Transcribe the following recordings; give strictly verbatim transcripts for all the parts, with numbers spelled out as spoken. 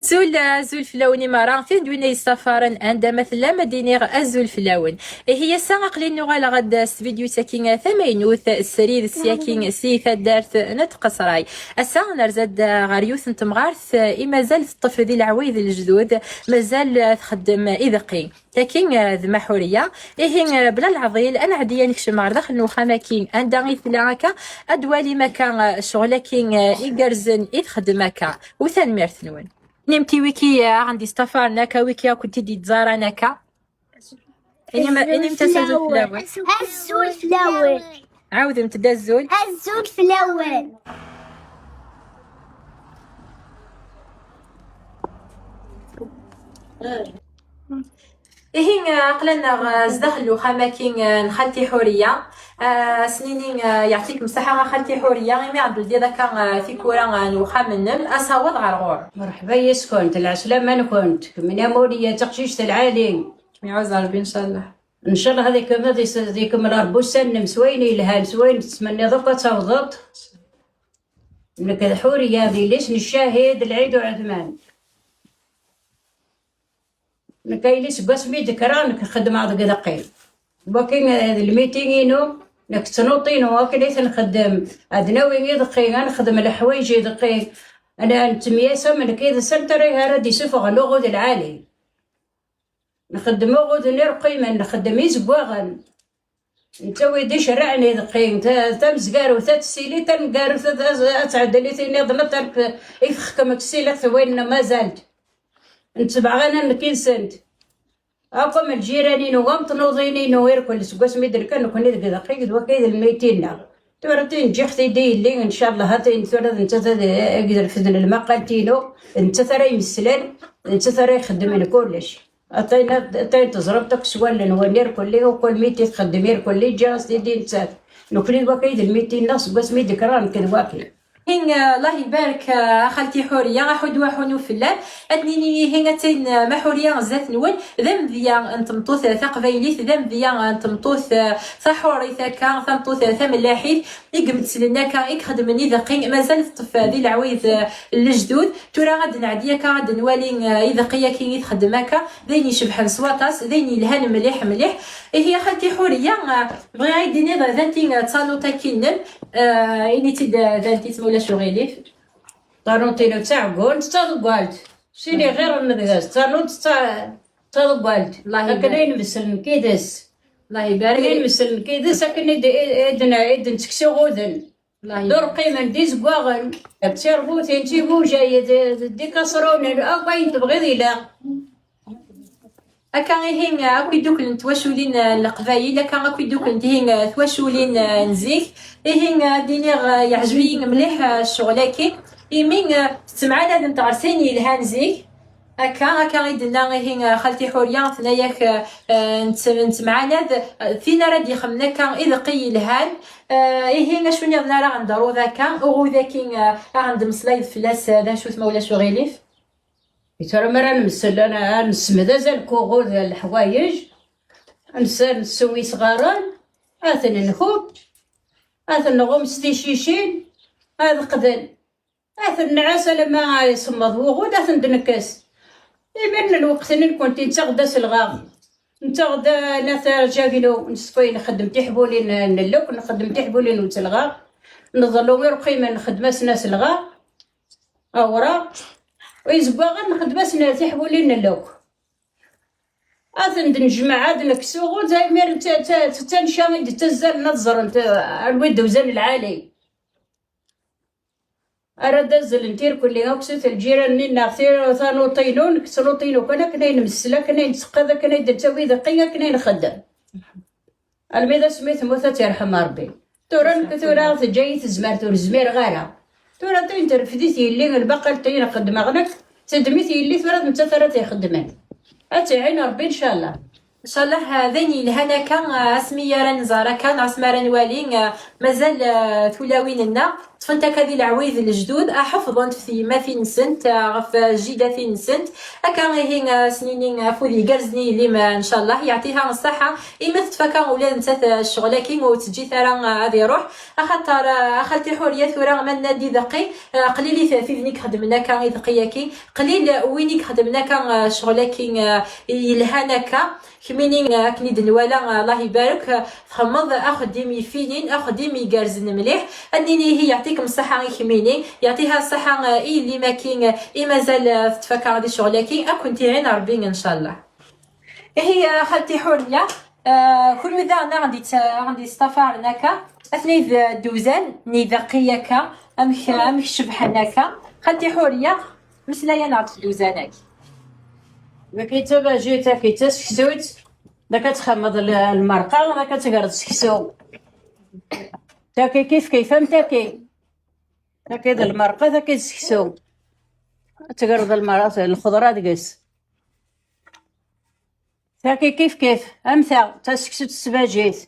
Azul, azul fell-awen i meṛṛa, tin d win ay yessafaren anda ma tellam, ad d-iniɣ azul fell-awen. Ihi ass-a aql-i nuɣaleɣ-d s tvidyut-agi tamaynut, srid syakin si taddart n Tqeṣray. Ass-a nerza-d ɣer yiwet n temɣart i mazal teṭṭef di leɛwayed n lejdud, mazal txeddem ideqqi. Tagi, eh, d Maḥuriya. Ihi, eh, bla leɛḍil, ad nɛeddi ad nekcem ɣer daxel n uxxam-agi, anda i tella akka, ad d-twalim akka, eh, ccɣel-agi, eh, igerrzen i txeddem akka. U tanemmirt-nwen. Inimt i wiki, eh, aɣ-n-d-istafaṛen akka, wiki akk-tent-id-yettẓaran akka. Inim-, inimt-as azul fell-awen. Azul fell-awen. Ɛawdemt-d azul. Azul fell-awen. Ihi, aql-aneɣ, eh, zdaxel n uxxam-agi, eh, n xalti Ḥuriya. Eh, as-nini, eh, yeɛṭikem ṣṣeḥḥa a xalti Ḥuriya, imi ɣ-d-teldiḍ akka, eh, tiwwura, eh, n uxxam-nnem, asawaḍ ɣer ɣur. Merḥba yes-kent, lɛeslama-nkent, kemmini a Muriya, d taqcict lɛali. Iɛuzz Ṛebbi, ncallah. Ncallah ad ikemmel, ad is-, ad ikemmel Ṛebbi ussan-nnem s wayen yelhan, s wayen tettmenniḍ akk ad tawḍeḍ. Nekk d Ḥuriya, d yelli-s n Ccahid Lɛid Uɛetman. Nekk a yelli seg wasmi d-kkreɣ, nekk xeddmeɣ deg ideqqi. Wakin, eh, d lmiting-inu, nekk d tnuḍt-inu, akken i t-nxeddem. Ad nawi ideqqi, ad nexdem leḥwayeǧ ideqqi. Ad n-, nettemyasam nekk yid-sent, ara, ara d-isuffɣen uɣud lɛali. Nxeddem uɣuden irqimen, nxeddem izeggaɣen. Nettawi-d icerraɛen ideqqi, ta-, tamezgarut ad tessili, tameggarut ad, ad, ad tɛeddel i tin nniḍen, ad terk ifexkem deg ssileɣ wayen mazal-d. Nettebɛaɣ anan nekk yid-sent. Akk am lǧiran-inu, am tnuḍin-inu, irkel seg wasmi d-nekka nekkni deg ideqqi, d wakka i d lmeyt-nneɣ. Tura tin ǧǧiɣ-t-id i yelli, ncallah, a tin tura d nettat ad, ad refden lmaqalt-inu, d nettat ara imeslen, d nettat ara ixeddmen kullec. Atay, atay teẓramt akk s wallen-nwen irkelli, akk almi i txeddem irkelli, ǧǧiɣ-as-t-id i nettat. Nekkni d wakka i d lmiti-nneɣ seg wasmi d-kkreɣ nekk d wakka. Ihi, eh, Allah ibarek, eh, a xalti Ḥuriya, aḥudu aḥunu fell-am. Ad nini ihi, atay, eh, ma Ḥuriya zdat-nwen, d amedya n tmeṭṭut, eh, taqbaylit, d amedya, eh, n tmeṭṭut, eh, taḥurit akka, tameṭṭut, eh, tamellaḥit, i imettlen akka, i ixeddmen ideqqi, mazal teṭṭef, eh, di leɛwayed, eh, n lejdud. Tura ad d-nɛeddi akka, ad d-nwali, eh, ideqqi-agi i txeddem akka, d ayen icebḥen s waṭas, d ayen yelhan mliḥ, mliḥ. Ihi, a xalti Ḥuriya, eh, bɣiɣ ad d-iniḍ, d anti, eh, d tanuḍt-agi-nnem, eh, ini-tt-id, eh, d anti-tt, ma ulac uɣilif? Tanuḍt-inu d taɛeggunt, d taḍeggalt. Sini ɣir n deg-s, tanuḍt d ta-, d taḍeggalt. Allah akken ibarek. Ay nmessel nekk yid-s. Allah ibarek. Akken ay nmessel nekk yid-s, akken i d-, i d-, i d-nettekkes iɣuden. D urqimen, d izeggaɣen, d tirbutin, d tibujayin, d, d, d ikaṣrunen, akk ayen tebɣiḍ yella. Akka ihi, akk iddukklen n twaculin, eh, n Leqbayel, akka akk iddukklen ihi, eh, twaculin, eh, n zik. Ihi, eh, ad d-iniɣ, eh, yeɛjeb-iyi mliḥ, eh, ccɣel-agi. Imi, eh, tettemɛanademt ɣer sin yelhan zik. Akka, akka i d-tenna ihi, eh, xalti Ḥuriya, tenna-yak, eh, eh, nett-, nettemɛanad, eh, tin ara d-ixemmen akka ideqqi yelhan. Eh, ihi, acu nniḍen ara ɣ-nḍeṛ akka, uɣud-agi, eh, a ɣ-d-temmeslayeḍ fell-as, eh, d acu-t, ma ulac uɣilif? Tura mi ara nmessel, ad n-, ad nesmed azal n uɣud leḥwayeǧ, ad nes-, ad nessew isɣaren, ad ten-nkubb, ad ten-nɣum s ticicin, ad qden. Ad ten-nɛas alamma isemmeḍ wuɣud, ad ten-d-nekkes. Imiren lweqt-nni nekkenti nettaɣ-d aselɣaɣ. Nettaɣ-d, eh, nata jaglu, nessefay nxeddem tiḥbulin n llek, nxeddem tiḥbulin n uselɣaɣ. Neḍlu irqimen nxeddem-asen aselɣaɣ, awraɣ. Izeggaɣen nxeddem-asen tiḥbulin n llek. Ad ten-d-nejmeɛ, ad nekkes uɣud, imiren d ta-, ta-, d tanca i d-ttazzalen ad ẓrent, eh, ar wid d-uzan lɛali. Ara d-azzlen tirkelli akk sut lǧiran-nni neɣ tir-, tanuṭ-inu, nekk s nuṭ-inu kan akken ay nmessel, akken ay netteqqad, akken ay d-nettawi ideqqi, akken ay nxeddem. Almi d asmi temmut ad tt-yerḥem Ṛebbi. Tura nekk tura teǧǧa-yi tezmert ur zmireɣ ara. Tura tin terfed-it yelli, lbaqal tin xeddmeɣ nekk, teddem-it yelli tura d nettat ara t-ixeddmen. Ad tt-iɛin Ṛebbi ncallah. Ncallah, eh, d ayen yelhan akka, eh, asmi ara nẓer akka, neɣ asmi ara nwali, eh, mazal, eh, tulawin-nneɣ ṭṭfent akka di leɛwayed n lejdud, eh, ḥefḍent ɣef tyemmatin-nsent, eh, ɣef, eh, jjidatin-nsent. Akka ihi, eh, s-nini, eh, afud igerrzen i yelli-m, eh, ncallah, yeɛṭiha ṣṣaḥa, imi teṭṭef akka ula d nettat, eh, ccɣel-agi ur teǧǧi-t ara, eh, ad iruḥ. Axaṭer, eh, a xalti Ḥuriya, tura ma nenna-d ideqqi, eh, qlilit tid i ixeddmen akka ideqqi-agi, qlil win i ixeddmen akka, eh, ccɣel-agi, eh, yelhan akka. Kemmini, eh, akken i d-nwala, eh, Allah ibarek, eh, txedmeḍ axeddim yeffinin, axeddim igerrzen mliḥ. Ad nini ihi yeɛṭikem ṣṣaḥa i kemmini, yeɛṭiha ṣṣaḥa, eh, i yelli-m-agi, eh, i mazal, eh, teṭṭef akka di ccɣel-agi, ad kent-iɛin Rebbi, ncallah. Ihi, eh, xalti Ḥuriya, eh, kunwi daɣen a ɣ-d-yett-, a ɣ-d-yeṭṭafaren akka, atni d dduzan n ideqqi akka, amek, amek cebḥen akka. Xalti Ḥuriya, meslay-aneɣ-d f dduzan-agi. Dagi d tabajit, dagi d taseksut, dagi ad txemmeḍ l-, lmerqa, dagi ad tegreḍ seksu. Dagi kif kif am dagi. Dagi d lmerqa, dagi d seksu. Ad tegreḍ lmerqa, lxeḍra deg-s. Taki kif kif, am ta, d taseksut s tbajit.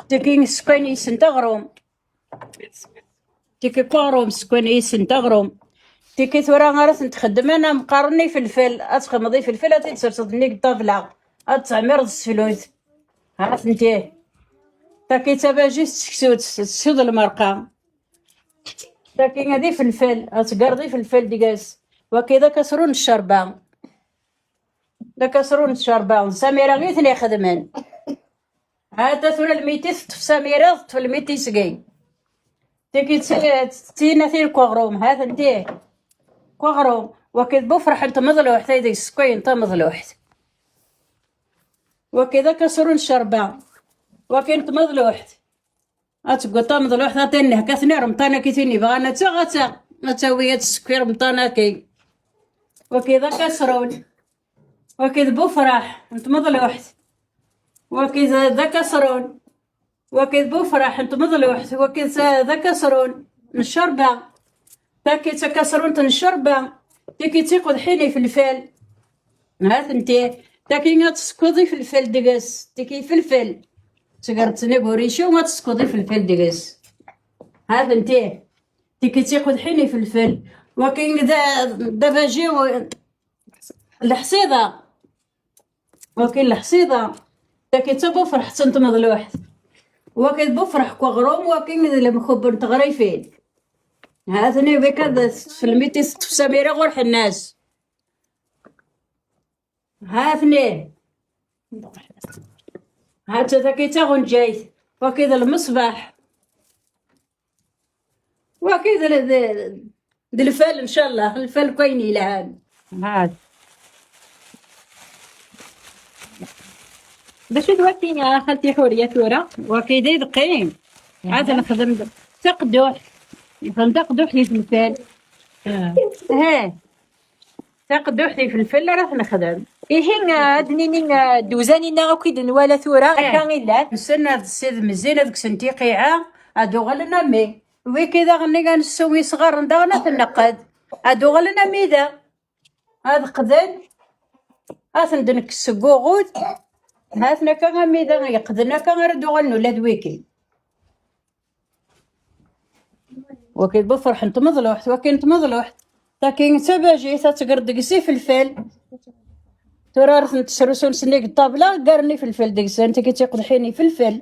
Tiki sekkan yis-sent aɣrum. Tiki n uɣrum, sekkan yis-sent aɣrum. Tiki tura ara tent-txeddmen am qqaren ifelfel. Ad txedmeḍ ifelfel, ad t-id-serseḍ nnig ṭṭabla. Ad teɛmireḍ s teflut. Ha-tent-ih. Taki d tabajit s tseksut, s seksu d lmerqa. Taki d ifelfel, ad tegreḍ ifelfel deg-s. Waki d akasru n ccerba. D akasru n ccerba, d Samira i ten-ixedmen. Ha-ta tura lmiti teṭṭef Samira, teṭṭef lmiti seg-i. Tigi d ti-, d tinatin n uɣrum, ha-tent-ih. N uɣrum, waki d bufreḥ n tmeḍluḥt, ay deg sekkayen tameḍluḥt. Waki d akasru n ccerba, waki n tmeḍluḥt. Ad teggeḍ tameḍluḥt, ad tin-, hekk-aten i remṭan-agi, tin yebɣan ad taɣ, ad taɣ. Ad tawi, ad tessekki remṭan-agi. Waki d akasrun. Waki d bufraḥ n tmeḍluḥt. Waki d, d akasrun. Waki d bufraḥ n tmeḍluḥt. Waki d, d akasrun n ccerba. Taki d takasrunt n ccerba. Tiki d tiqedḥin ifelfel. Ha-tent-ih. Taki ad tessekweḍ ifelfel deg-s. Tiki ifelfel. Tegreḍ-ten deg uricu, ad tessekweḍ ifelfel deg-s. Ha-tent-ih. Tiki d tiqedḥin ifelfel. Wakin d, d abajiw, leḥṣiḍa. Wakin leḥṣiḍa. Taki d tabufreḥt n tmeḍluḥt. Wakin d bufreḥ n uɣrum, wakin d lemkub n teɣrifin. Ha-ten-i bika d, f lmiti teṭṭef Samira ɣur ḥennas. Ha-ten-i. Ha-tt-a taki d taɣenǧayt. Waki d lmeṣbaḥ. Waki d, d, d lfal, ncallah. Lfal n wayen yelhan. Ha. D acu d waki, a xalti Ḥuriya, tura? Waki d ideqqi. Ad nexdem d taqedduḥt. Nexdem taqedduḥt di tmsal. Ah. He. Taqedduḥt ifelfel ara t-nexdem. Ihi, ad d-nini, d dduzan-inna akk i d-nwala tura, eh, akka i llan. Nsenned s idmezzi, ad kksen tiqiɛa, ad uɣalen am wi. Wiki daɣen i ad nessu isɣaren daɣen ad ten-neqqed. Ad uɣalen am wi da. Ad qqden, ad ten-d-nekkes seg uɣud. Ha-ten akka am wi da yeqqden akka ara d-uɣalen ula d wiki. Waki d bufreḥ n tmeḍluḥt, waki n tmeḍluḥt. Taki d tabajit, ad tegreḍ deg-s ifelfel. Tura ara tent-tesrusun s nnig ṭṭabla, ggaren ifelfel deg-sen, taki d tiqedḥin ifelfel.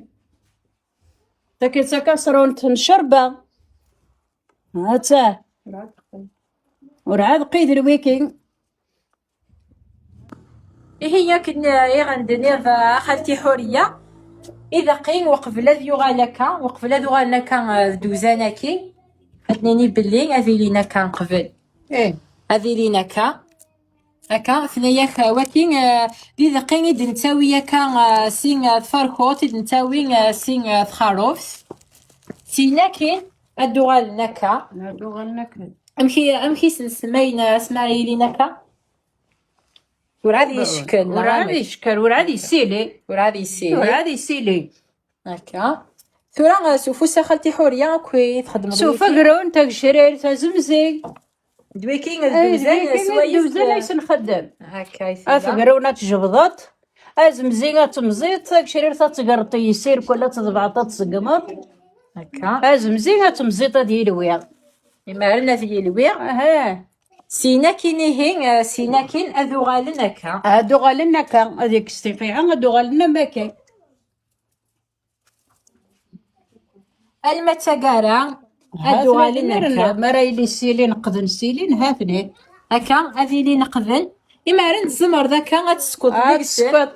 Taki d takasrunt n ccerba. Ha-tt-ah. Urɛad qid lwiki. Ihi akken, eh, i ɣ-d-tenniḍ, eh, a xalti Ḥuriya, ideqqi uqbel ad yuɣal akka, uqbel ad uɣalen akka, eh, d dduzan-agi, ad d-nini belli ad ilin akka qbel. Eh. Ad ilin akka. Akka, tenna-yak, eh, waki, eh, d ideqqi i d-nettawi akka, eh, si, eh, tferkut, i d-nettawi, eh, si, eh, txaruft. Sin akin ad d-uɣalen akka. Ad d-uɣalen akka. Amek i, amek i sen-semmayen asmi ara yilin akka? Werɛad yeckel, neɣ werɛad amek? Yeckel, werɛad yessili. Werɛad yessili. Werɛad yessili. Akka. Tura, eh, s ufus a xalti Ḥuriya akk i txedmeḍ s wiki? Ufegrun, tagecrir, tazemzi. D wiki d ddewzan swayes. Ddewzan ay s-nxeddem. Akka ay tella. Afegrew ad tjebdeḍ, azemzi ad temẓiḍ, tagecrirt ad tegreḍ i yisirkul, ad tḍebɛeḍ ad tseggmeḍ. Akka. Azemzi ad temẓiḍ ad yilwi. Imaren ad yilwi. Aha. Sin akin ihi, eh, sin akin ad uɣalen akka. Ad uɣalen akka, ad ikkes tiqiɛa, ad uɣalen am akken. Alma d taggara, ad uɣalen akka. Mi ara yili sili, neqden sili, ha-ten-i. Akka, ad ilin qden. Imaren tzemreḍ akka ad teskuḍ deg-sen.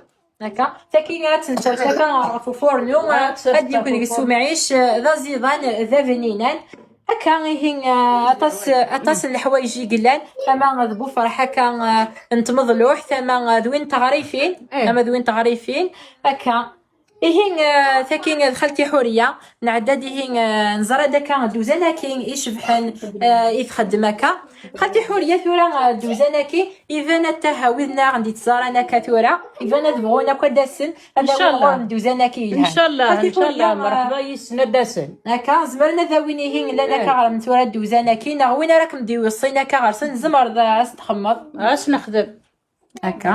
Akka, tagi ad tenčer akka ɣef ufurnu, ad d-yekk deg-s umɛic, eh, d aẓidan, d abninan. Akka, ihi, eh, aṭas, aṭas n leḥwayeǧ i yellan, ama d bufreḥ akka, eh, n tmeḍluḥt, ama, eh, d win n teɣrifin, ama d win n teɣrifin, akka. Ihi, eh, tagi d xalti Ḥuriya, nɛedda-d ihi, eh, neẓra-d akka dduzan-agi icebḥen, eh, i txeddem akka. Xalti Ḥuriya tura, eh, dduzan-agi, iban ad taha wid-nneɣ d-ittẓaran akka tura, iban ad bɣun akk ad d-asen, ad awin ɣur-m dduzan-agi yelhan. Ncallah, ncallah, eh, merḥba yis-sen ad d-asen. Akka, zemren ad awin ihi, llan akka ɣer-m tura dduzan-agi, neɣ win ara kem-d-iweṣṣin akka ɣer-sen, tzemreḍ, eh, ad s-txemmeḍ. Ad s-nexdem. Akka.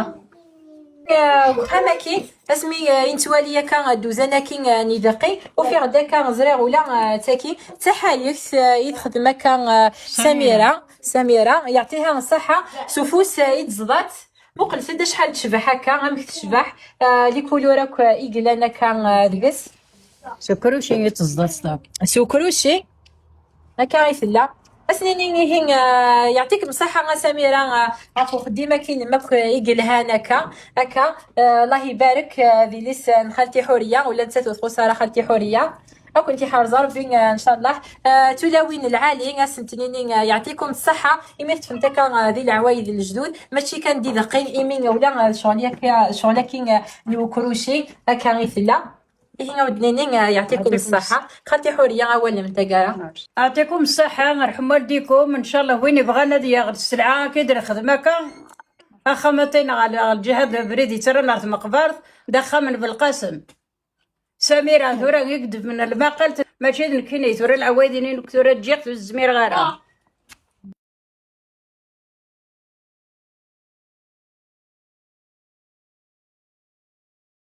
Eh, wexxam-agi, asmi, eh, i nettwali akka dduzan-agi, eh, n ideqqi, ufiɣ-d akka ẓriɣ ula, eh, d tagi d taḥayekt, eh, i texdem akka, eh, Samira. Samira, yeɛṭiha ṣṣeḥḥa, s ufus, eh, i d-teẓḍa-tt. Muqlet-d acḥal tecbeḥ akka, amek tecbeḥ, eh, likulur akk, eh, i yellan akka, eh, deg-s. S ukruci i teẓḍa-tt. S ukruci. Akka i tella. Ad s-nini ihi, eh, yeɛṭikem ṣṣeḥḥa a Samira, eh, ɣef uxeddim-agi-inem akk, eh, i yelhan akka, akka, eh, Allah ibarek, eh, di yelli-s, eh, n xalti Ḥuriya, ula d nettat ur txuṣṣ ara xalti Ḥuriya. Ad kent-iḥrez Rebbi, eh, ncallah. Eh, tulawin lɛali, ad sent-nini, eh, yeɛṭikum ṣṣeḥḥa, imi teṭṭfemt akka, eh, di leɛwayed n lejdud, mačči kan d ideqqi, imi ula, eh, d ccɣel yakka, ccɣel-agi, eh, n ukruci, akka i tella. Ihi, ad d-nini, eh, yeɛṭikum ṣṣeḥḥa. Xalti Ḥuriya, awal n taggara. Yeɛṭikum ṣṣeḥḥa, rḥem waldikum, ncallah win ibɣan ad yaɣ sselɛa akka i d-nexdem akka. Axxam aṭin ɣer, ɣer lǧiha d abrid yettarran ɣer tmeqbert, d axxam n Belqasem. Samira, tura i yeddmen lmaqal, mačči d nekkini, tura lɛwayed-inu tura ǧǧiɣ-t, ur zmireɣ ara.